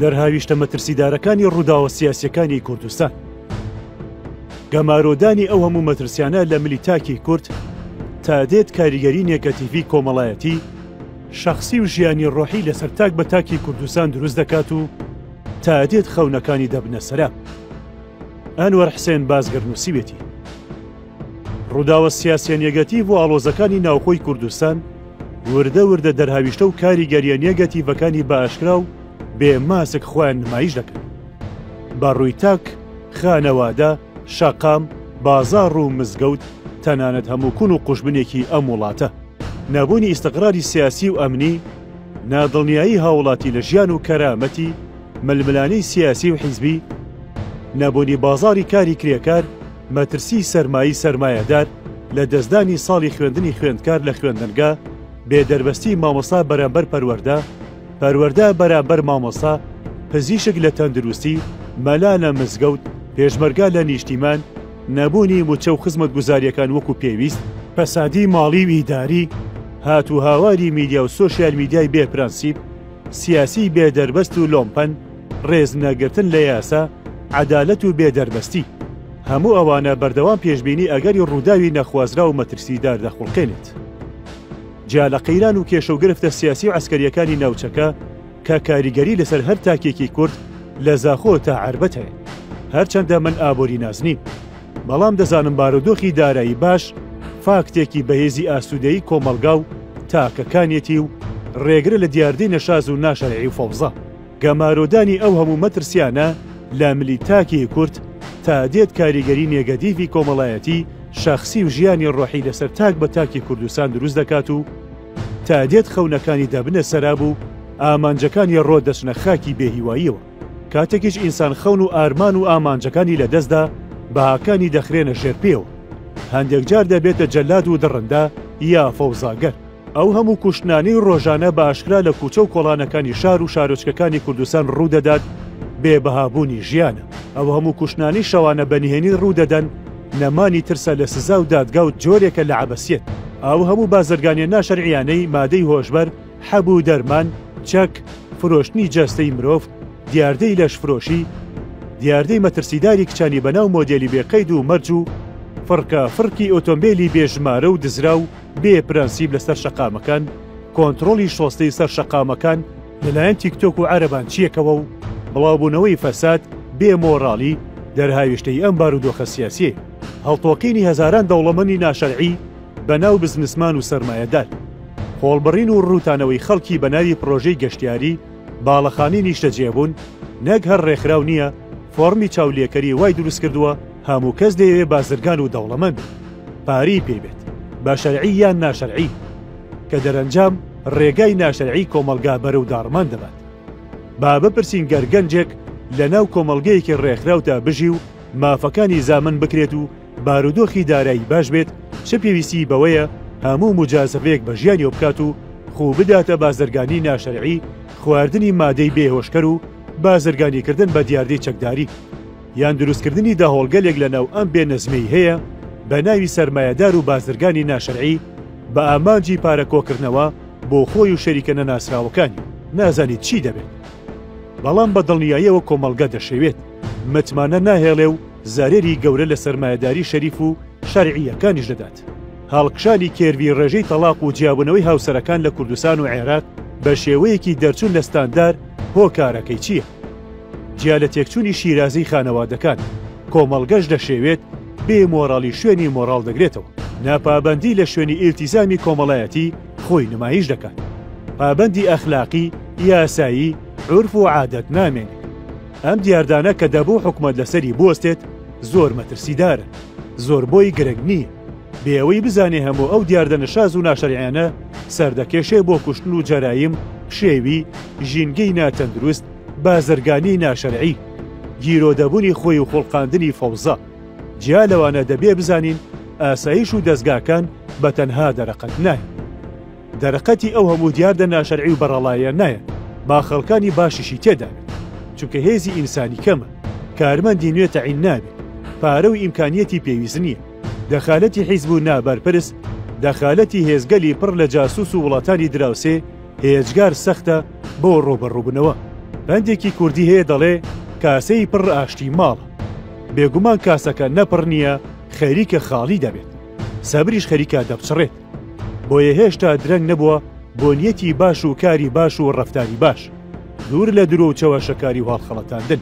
دەرهاویشتە مەترسیدارەکانی ڕووداوە سیاسیەکانی کوردستان. گەمارۆدانی ئەو هەموو مەترسیانە لە ملی تاکی کورد تا دێت کاریگەری نێگەتیڤی کۆمەڵایەتی، شەخسی و ژیانی ڕۆحی لەسەر تاک بە تاکی کوردستان دروست دەکات و تا دێت خەونەکانی دەبنە سەراب. ئەنوەر حسێن بازگر نووسیوێتی. ڕووداوە سیاسیە نێگەتیڤ و ئاڵۆزەکانی ناوخۆی کوردستان وردە وردە دەرهاویشتە و کاریگەریە نێگەتیڤەکانی بە ئاشکرا و بێ ماسک خۆیان نمایش دەکەن بە ڕووی تاک، خانەوادە، شەقام، بازاڕ و مزگەوت، تەنانەت هەموو کون و قوژبنێکی ئەم وڵاتە. نەبوونی ئیستقراری سیاسی و ئەمنی، نادڵنیایی هاوڵاتی لە ژیان و کەرامەتی، ململانێی سیاسی و حیزبی، نەبوونی بازاڕی کاری کرێکار، مەترسیی سەرمایی سەرمایەدار، لە دەستدانی ساڵی خوێندنی خوێندکار لە خوێندنگا، بێ دەربەستیی مامۆستا بەرامبەر پەروەردە، پەروەردە بەرامبەر مامۆستا، پزیشک لە تەندروستی، مەلا لە مزگەوت، پێشمەرگە لە نیشتیمان، نەبوونی موچە و خزمەتگوزارییەکان وەکو پێویست، فەسادی ماڵی و ئیداری، هات و هاواری میدیا و سۆشیال میدیای بێ پرەنسیپ، سیاسیی بێ دەربەست و لۆمپەن، ڕێز نەگرتن لە یاسا، عەدالەت و بێ دەربەستی. هەموو ئەوانە بەردەوام پێشبینی ئەگەری ڕووداوی نەخوازراو و مەترسیدار دەخوڵقێنێت. جیا لە قەیران و کێشە و گرفتە سیاسی و عەسکەرییەکانی ناوچەکە کە کاریگەری لەسەر هەر تاکێکی کورد لە زاخۆ تا عەربەت هەیە. هەرچەندە من ئابووریناس نیم. بەڵام دەزانم بارودۆخی دارایی باش فاکتێکی بەهێزی ئاسوودەیی کۆمەڵگا و تاکەکانیەتی و ڕێگرە لە دیاردەی نەشاز و ناشەرعی و فەوزا. گەمارۆدانی ئەو هەموو مەترسیانە لە ملی تاکی کورد تا دێت کاریگەری نێگەتیڤی کۆمەڵایەتی، شەخسی و ژیانی ڕۆحی لەسەر تاک بە تاکی کوردستان دروست دەکات و تا دێت خەونەکانی دەبنە سەراب و ئامانجەکانی ڕۆ دەچنە خاکی بێ هیواییەوە. کاتێکیش ئینسان خەون و ئارمان و ئامانجەکانی لەدەستدا، بەهاکانی دەخرێنە ژێر پێوە. هەندێک جار دەبێتە جەلاد و دڕندە یا فەوزاگەر. ئەو هەموو کوشتنانەی ڕۆژانە بە ئاشکرا لە کوچە و کۆڵانەکانی شار و شارۆچکەکانی کوردستان ڕوودەدات، بێ بەهابوونی ژیانە. ئەو هەموو کوشتنانەی شەوانە بە نهێنی ڕوودەدەن، نەمانی ترسە لە سزا و دادگا و جۆرێکە لە عەبەسیەت. ئەو هەموو بازرگانیە ناشەرعیانەی مادەی هۆشبەر، حەب و دەرمان، چەک، فرۆشتنی جەستەی مرۆڤ، دیاردەی لەشفرۆشی، دیاردەی مەترسیداری کچانی بەناو مۆدێلی بێ قەید و مەرج و فڕکە فڕکی ئۆتۆمبێلی بێ ژمارە و دزراو بێ پرەنسیپ لەسەر شەقامەکان، کۆنتڕۆڵی شۆستەی سەر شەقامەکان لەلایەن تیکتۆک و عەرەبانچییەکەوە و بڵاوبوونەوەی فەساد، بێ مۆڕاڵی، دەرهاویشتەی ئەم بارودۆخە سیاسیەیە. هەڵتۆقینی هەزاران دەوڵەمەنی ناشەرعی بەناو بزنسمان و سەرمایەدار. قۆڵبڕین و ڕووتانەوەی خەڵکی بەناوی پڕۆژەی گەشتیاری، باڵەخانەی نیشتەجێبوون، نەک هەر ڕێکخراو نییە، فۆڕمی چاولێکەری وای دروستکردووە هەموو کەس دەیەوێ بازرگان و دەوڵەمەند بێت، پارەی پێ بێت، بە شەرعی یان ناشەرعی، کە دەرەنجام ڕێگای ناشەرعی کۆمەڵگا بەرەو داڕمان دەبات. با بپرسین گەر گەنجێک لەناو کۆمەڵگەیەکی ڕێکخراودا بژی و مافەکانی زامن بکرێت و بارودۆخی دارایی باش بێت چ پێویستیی بەوەیە هەموو موجازەفەیەک بە ژیانیەوە بکات و خوو بداتە بازرگانی ناشەرعی، خواردنی مادەی بێ هۆشکەر و بازرگانیکردن بە دیاردەی چەکداری، یان دروستکردنی دەهۆڵگەلێک لەناو ئەم بێ نەزمیەی هەیە بە ناوی سەرمایەدار و بازرگانی ناشەرعی بە ئامانجی پارە کۆکردنەوە بۆ خۆی و شەریکە نەناسراوەکانی. نازانیت چی دەبێت. بەڵام بە دڵنیاییەوە کۆمەڵگە دەشێوێت، متمانە ناهێڵێ و زەرەری گەورە لە سەرمایەداری شەریف و شەرعییەکانیش دەدات. هەڵکشانی کێرڤی ڕێژەی تەڵاق و جیابوونەوەی هاوسەرەکان لە کوردستان و عێراق بە شێوەیەکی دەرچوون لە ستاندار هۆکارەکەی چییە؟ جیا لە تێکچوونی شیرازەی خانەوادەکان، کۆمەڵگەش دەشێوێت، بێ مۆراڵی شوێنی مۆراڵ دەگرێتەوە. ناپابەندی لە شوێنی ئیلتیزامی کۆمەڵایەتی خۆی نمایش دەکات. پابەندی ئەخلاقی، یاسایی، عورف و عادەت نامێنێ. ئەم دیاردانە کە دەبوو حکومەت لەسەری بوەستێت زۆر مەترسیدارن، زۆر بۆی گرنگ نییە، بێ ئەوەی بزانێ هەموو ئەو دیاردە نەشاز و ناشەرعیانە سەردەکێشێ بۆ کوشتن و جەرایم، پشێوی، ژینگەی ناتەندروست، بازرگانیی ناشەرعی، گیرۆدەبوونی خۆی و خوڵقاندنی فەوزا. جیا لەوانە دەبێ بزانین ئاسایش و دەزگاکان بە تەنها دەرەقەت نایەن. دەرەقەتی ئەو هەموو دیاردە ناشەرعی و بەڕەڵایە نایەن، با خەڵکانی باشیشی تێدابێت، چونکە هێزی ئینسانی کەمە، کارمەندی نوێ تەعین نابێت، پارە و ئیمکانیەتی پێویست نییە، دەخالەتی حیزب و نابەرپرس، دەخالەتی هێزگەلی پڕ لە جاسوس و وڵاتانی دراوسێ هێجگار سەختە بۆ ڕووبەڕووبنەوە. پەندێکی کوردی هەیە دەڵێ کاسەی پڕ ئاشتی ماڵە. بێگومان کاسەکە نە پڕ نییە خەریکە خاڵی دەبێت. سەبریش خەریکە دەپچڕێت. بۆیە هێشتا درەنگ نەبووە بۆ نیەتی باش و کاری باش و ڕەفتاری باش. دوور لە درۆ و چەواشەکاری و هەڵخەڵەتاندن.